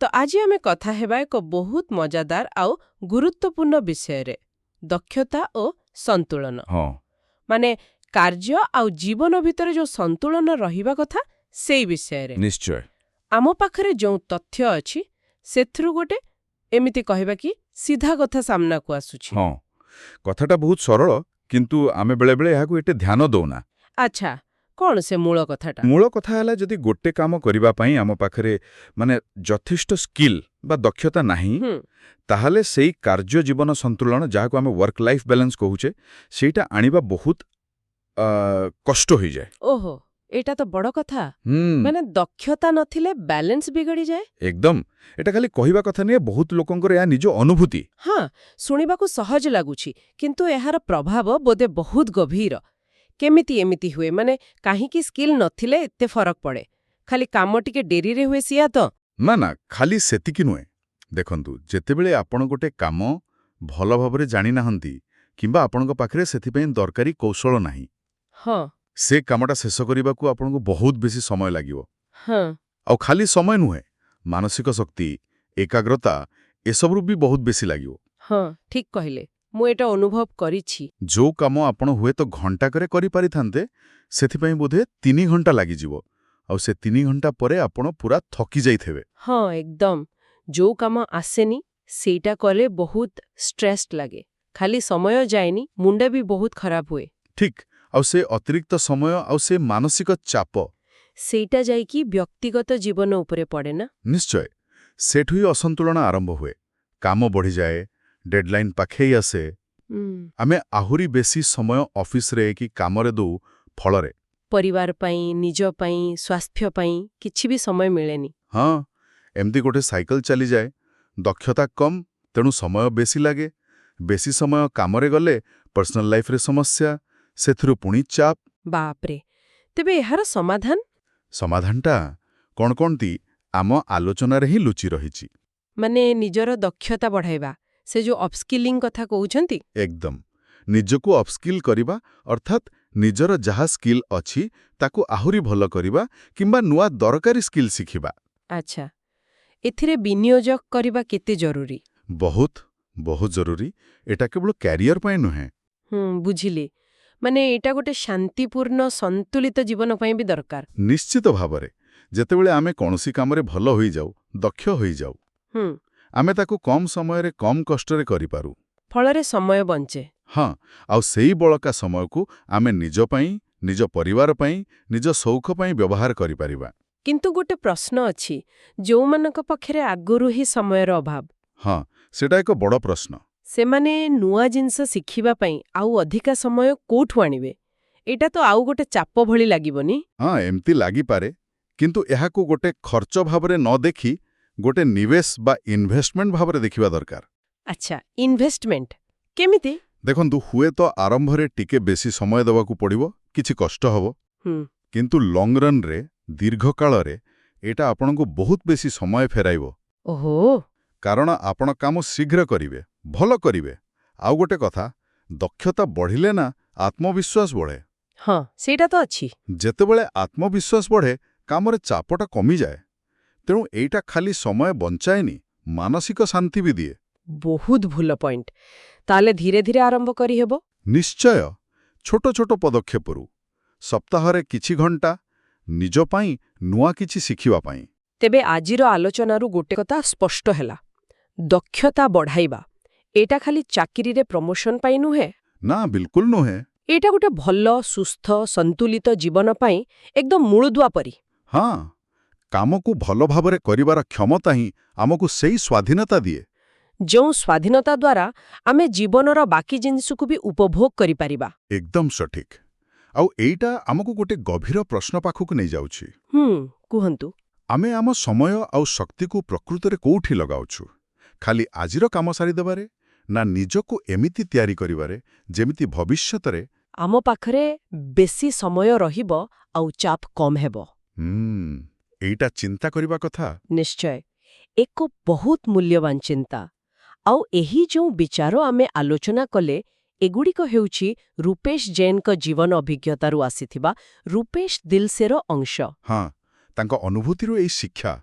ତ ଆଜି ଆମେ କଥା ହେବା ଏକ ବହୁତ ମଜାଦାର ଆଉ ଗୁରୁତ୍ୱପୂର୍ଣ୍ଣ ବିଷୟରେ, ଦକ୍ଷତା ଓ ସନ୍ତୁଳନ। ମାନେ କାର୍ଯ୍ୟ ଆଉ ଜୀବନ ଭିତରେ ଯୋଉ ସନ୍ତୁଳନ ରହିବା କଥା, ସେଇ ବିଷୟରେ। ଆମ ପାଖରେ ଯେଉଁ ତଥ୍ୟ ଅଛି, ସେଥିରୁ ଗୋଟେ ଏମିତି କହିବା କି ସିଧା କଥା ସାମ୍ନାକୁ ଆସୁଛି। ହଁ, କଥାଟା ବହୁତ ସରଳ, କିନ୍ତୁ ଆମେ ବେଳେବେଳେ ଏହାକୁ ଏତେ ଧ୍ୟାନ ଦଉନା। ଆଚ୍ଛା, କଣ ସେ ମୂଳ କଥାଟା? ମୂଳ କଥା ହେଲା, ଯଦି ଗୋଟେ କାମ କରିବା ପାଇଁ ଆମ ପାଖରେ ମାନେ ଯଥେଷ୍ଟ ସ୍କିଲ୍ ବା ଦକ୍ଷତା ନାହିଁ, ତାହେଲେ ସେଇ କାର୍ଯ୍ୟ ଜୀବନ ସନ୍ତୁଳନ, ଯାହାକୁ ଆମେ ୱାର୍କ ଲାଇଫ୍ ବାଲାନ୍ସ କହୁଛେ, ସେଇଟା ଆଣିବା ବହୁତ କଷ୍ଟ ହୋଇଯାଏ। ଓହୋ, ଏଇଟା ତ ବଡ଼ କଥା। ମାନେ ଦକ୍ଷତା ନଥିଲେ ବାଲାନ୍ସ ବିଗଡ଼ିଯାଏ। ଏକଦମ। ଏଟା ଖାଲି କହିବା କଥା ନୁହେଁ, ବହୁତ ଲୋକଙ୍କର ଏହା ନିଜ ଅନୁଭୂତି। ହଁ, ଶୁଣିବାକୁ ସହଜ ଲାଗୁଛି, କିନ୍ତୁ ଏହାର ପ୍ରଭାବ ବୋଧେ ବହୁତ ଗଭୀର। କେମିତି ଏମିତି ହୁଏ? ମାନେ କାହିଁକି ସ୍କିଲ୍ ନଥିଲେ ଏତେ ଫରକ ପଡ଼େ? ଖାଲି କାମ ଟିକେ ଡେରିରେ ହୁଏ, ସିଆ ତ? ନା ନା, ଖାଲି ସେତିକି ନୁହେଁ। ଦେଖନ୍ତୁ, ଯେତେବେଳେ ଆପଣ ଗୋଟେ କାମ ଭଲ ଭାବରେ ଜାଣିନାହାନ୍ତି କିମ୍ବା ଆପଣଙ୍କ ପାଖରେ ସେଥିପାଇଁ ଦରକାରୀ କୌଶଳ ନାହିଁ, ସେ କାମଟା ଶେଷ କରିବାକୁ ଆପଣଙ୍କୁ ବହୁତ ବେଶୀ ସମୟ ଲାଗିବ। ଆଉ ଖାଲି ସମୟ ନୁହେଁ, ମାନସିକ ଶକ୍ତି, ଏକାଗ୍ରତା, ଏସବୁରୁ ବି ବହୁତ ବେଶୀ ଲାଗିବ। ହଁ, ଠିକ୍ କହିଲେ। ମୁଁ ଏଇଟା ଅନୁଭବ କରିଛି। ଯୋଉ କାମ ଆପଣ ହୁଏତ ଘଣ୍ଟାକରେ କରିପାରିଥାନ୍ତେ, ସେଥିପାଇଁ ବୋଧେ 3 ଘଣ୍ଟା ଲାଗିଯିବ। ଆଉ ସେ 3 ଘଣ୍ଟା ପରେ ଆପଣ ପୁରା ଥକି ଯାଇଥିବେ। ହଁ, ଏକଦମ। ଯୋଉ କାମ ଆସେନି, ସେଇଟା କଲେ ବହୁତ ଷ୍ଟ୍ରେସ୍ ଲାଗେ। ଖାଲି ସମୟ ଯାଏନି, ମୁଣ୍ଡ ବି ବହୁତ ଖରାପ ହୁଏ। ଠିକ୍। ଆଉ ସେ ଅତିରିକ୍ତ ସମୟ ଆଉ ସେ ମାନସିକ ଚାପ, ସେଇଟା ଯାଇକି ବ୍ୟକ୍ତିଗତ ଜୀବନ ଉପରେ ପଡ଼େ ନା? ନିଶ୍ଚୟ। ସେଠୁ ହିଁ ଅସନ୍ତୁଳନ ଆରମ୍ଭ ହୁଏ। କାମ ବଢ଼ିଯାଏ, ଡେଡଲାଇନ୍ ପାଖେଇ ଆସେ, ଆମେ ଆହୁରି ବେଶୀ ସମୟ ଅଫିସରେ କି କାମରେ ଦଉ। ଫଳରେ ପରିବାର ପାଇଁ, ନିଜ ପାଇଁ, ସ୍ୱାସ୍ଥ୍ୟ ପାଇଁ କିଛି ବି ସମୟ ମିଳେନି। ହଁ, ଏମିତି ଗୋଟେ ସାଇକେଲ ଚାଲିଯାଏ। ଦକ୍ଷତା କମ୍, ତେଣୁ ସମୟ ବେଶୀ ଲାଗେ। ବେଶୀ ସମୟ କାମରେ ଗଲେ ପର୍ସନାଲ ଲାଇଫରେ ସମସ୍ୟା, ସେଥିରୁ ପୁଣି ଚାପ। ବାପରେ! ତେବେ ଏହାର ସମାଧାନ? ସମାଧାନଟା କ'ଣ କଣତି ଆମ ଆଲୋଚନାରେ ହିଁ ଲୁଚି ରହିଛି। ମାନେ ନିଜର ଦକ୍ଷତା ବଢ଼ାଇବା, ସେ ଯୋଉ ଅପସ୍କିଲିଂ କଥା କହୁଛନ୍ତି? ଏକଦମ। ନିଜକୁ ଅପସ୍କିଲ୍ କରିବା, ଅର୍ଥାତ୍ ନିଜର ଯାହା ସ୍କିଲ୍ ଅଛି ତାକୁ ଆହୁରି ଭଲ କରିବା କିମ୍ବା ନୂଆ ଦରକାରୀ ସ୍କିଲ୍ ଶିଖିବା। ଆଚ୍ଛା, ଏଥିରେ ବିନିଯୋଗ କରିବା କେତେ ଜରୁରୀ? ବହୁତ ବହୁତ ଜରୁରୀ। ଏଟା କେବଳ କ୍ୟାରିୟର ପାଇଁ ନୁହେଁ। ବୁଝିଲି। ମାନେ ଏଇଟା ଗୋଟେ ଶାନ୍ତିପୂର୍ଣ୍ଣ, ସନ୍ତୁଳିତ ଜୀବନ ପାଇଁ ବି ଦରକାର। ନିଶ୍ଚିତ ଭାବରେ। ଯେତେବେଳେ ଆମେ କୌଣସି କାମରେ ଭଲ ହୋଇଯାଉ, ଦକ୍ଷ ହୋଇଯାଉ, ଆମେ ତାକୁ କମ୍ ସମୟରେ, କମ୍ କଷ୍ଟରେ କରିପାରୁ। ଫଳରେ ସମୟ ବଞ୍ଚେ। ହଁ, ଆଉ ସେଇ ବଳକା ସମୟକୁ ଆମେ ନିଜ ପାଇଁ, ନିଜ ପରିବାର ପାଇଁ, ନିଜ ସଉକ ପାଇଁ ବ୍ୟବହାର କରିପାରିବା। କିନ୍ତୁ ଗୋଟେ ପ୍ରଶ୍ନ ଅଛି। ଯୋଉମାନଙ୍କ ପାଖରେ ଆଗରୁ ହିଁ ସମୟର ଅଭାବ, ହଁ, ସେଟା ଏକ ବଡ଼ ପ୍ରଶ୍ନ। ସେମାନେ ନୂଆ ଜିନିଷ ଶିଖିବା ପାଇଁ ଆଉ ଅଧିକା ସମୟ କୋଉଠୁ ଆଣିବେ? ଏଇଟା ତ ଆଉ ଗୋଟେ ଚାପ ଭଳି ଲାଗିବନି? ହଁ, ଏମିତି ଲାଗିପାରେ। କିନ୍ତୁ ଏହାକୁ ଗୋଟେ ଖର୍ଚ୍ଚ ଭାବରେ ନ ଦେଖି ଗୋଟେ ନିବେଶ ବା ଇନଭେଷ୍ଟମେଣ୍ଟ ଭାବରେ ଦେଖିବା ଦରକାର। ଆଚ୍ଛା, ଇନଭେଷ୍ଟମେଣ୍ଟ। କେମିତି? ଦେଖନ୍ତୁ, ହୁଏତ ଆରମ୍ଭରେ ଟିକେ ବେଶୀ ସମୟ ଦେବାକୁ ପଡ଼ିବ, କିଛି କଷ୍ଟ ହେବ, କିନ୍ତୁ ଲଙ୍ଗ ରନ୍ରେ, ଦୀର୍ଘକାଳରେ ଏଇଟା ଆପଣଙ୍କୁ ବହୁତ ବେଶୀ ସମୟ ଫେରାଇବ। କାରଣ ଆପଣ କାମ ଶୀଘ୍ର କରିବେ, ଭଲ କରିବେ। ଆଉ ଗୋଟେ କଥା, ଦକ୍ଷତା ବଢ଼ିଲେ ନା ଆତ୍ମବିଶ୍ୱାସ ବଢ଼େ। ହଁ, ସେଇଟା ତ ଅଛି। ଯେତେବେଳେ ଆତ୍ମବିଶ୍ୱାସ ବଢ଼େ, କାମରେ ଚାପଟା କମିଯାଏ। ତେଣୁ ଏଇଟା ଖାଲି ସମୟ ବଞ୍ଚାଏନି, ମାନସିକ ଶାନ୍ତି ବି ଦିଏ। ବହୁତ ଭଲ ପଏଣ୍ଟ। ତାହେଲେ ଧୀରେ ଧୀରେ ଆରମ୍ଭ କରିହେବ? ନିଶ୍ଚୟ। ଛୋଟ ଛୋଟ ପଦକ୍ଷେପରୁ, ସପ୍ତାହରେ କିଛି ଘଣ୍ଟା ନିଜ ପାଇଁ ନୂଆ କିଛି ଶିଖିବା ପାଇଁ। ତେବେ ଆଜିର ଆଲୋଚନାରୁ ଗୋଟେ କଥା ସ୍ପଷ୍ଟ ହେଲା, ଦକ୍ଷତା ବଢ଼ାଇବା ଏଇଟା ଖାଲି ଚାକିରିରେ ପ୍ରମୋସନ ପାଇଁ ନୁହେଁ। ନା, ବିଲକୁଲ ନୁହେଁ। ଏଇଟା ଗୋଟେ ଭଲ, ସୁସ୍ଥ, ସନ୍ତୁଳିତ ଜୀବନ ପାଇଁ ଏକଦମ ମୂଳଦୁଆ ପରି। ହଁ, କାମକୁ ଭଲ ଭାବରେ କରିବାର କ୍ଷମତା ହିଁ ଆମକୁ ସେଇ ସ୍ୱାଧୀନତା ଦିଏ, ଯେଉଁ ସ୍ୱାଧୀନତା ଦ୍ୱାରା ଆମେ ଜୀବନର ବାକି ଜିନିଷକୁ ବି ଉପଭୋଗ କରିପାରିବା। ଏକଦମ ସଠିକ୍। ଆଉ ଏଇଟା ଆମକୁ ଗୋଟେ ଗଭୀର ପ୍ରଶ୍ନ ପାଖକୁ ନେଇଯାଉଛି। କୁହନ୍ତୁ। ଆମେ ଆମ ସମୟ ଆଉ ଶକ୍ତିକୁ ପ୍ରକୃତରେ କୋଉଠି ଲଗାଉଛୁ? ଖାଲି ଆଜିର କାମ ସାରିଦେବାରେ, ନା ନିଜକୁ ଏମିତି ତିଆରି କରିବାରେ ଯେମିତି ଭବିଷ୍ୟତରେ ଆମ ପାଖରେ ବେଶୀ ସମୟ ରହିବ ଆଉ ଚାପ କମ୍ ହେବ? ଏଇଟା ଚିନ୍ତା କରିବା କଥା। ନିଶ୍ଚୟ, ଏକ ବହୁତ ମୂଲ୍ୟବାନ ଚିନ୍ତା। ଆଉ ଏହି ଯେଉଁ ବିଚାର ଆମେ ଆଲୋଚନା କଲେ, ଏଗୁଡ଼ିକ ହେଉଛି ରୂପେଶ ଜୈନଙ୍କ ଜୀବନ ଅଭିଜ୍ଞତାରୁ ଆସିଥିବା ରୂପେଶ ଦିଲସେର ଅଂଶ। ହଁ, ତାଙ୍କ ଅନୁଭୂତିରୁ ଏଇ ଶିକ୍ଷା।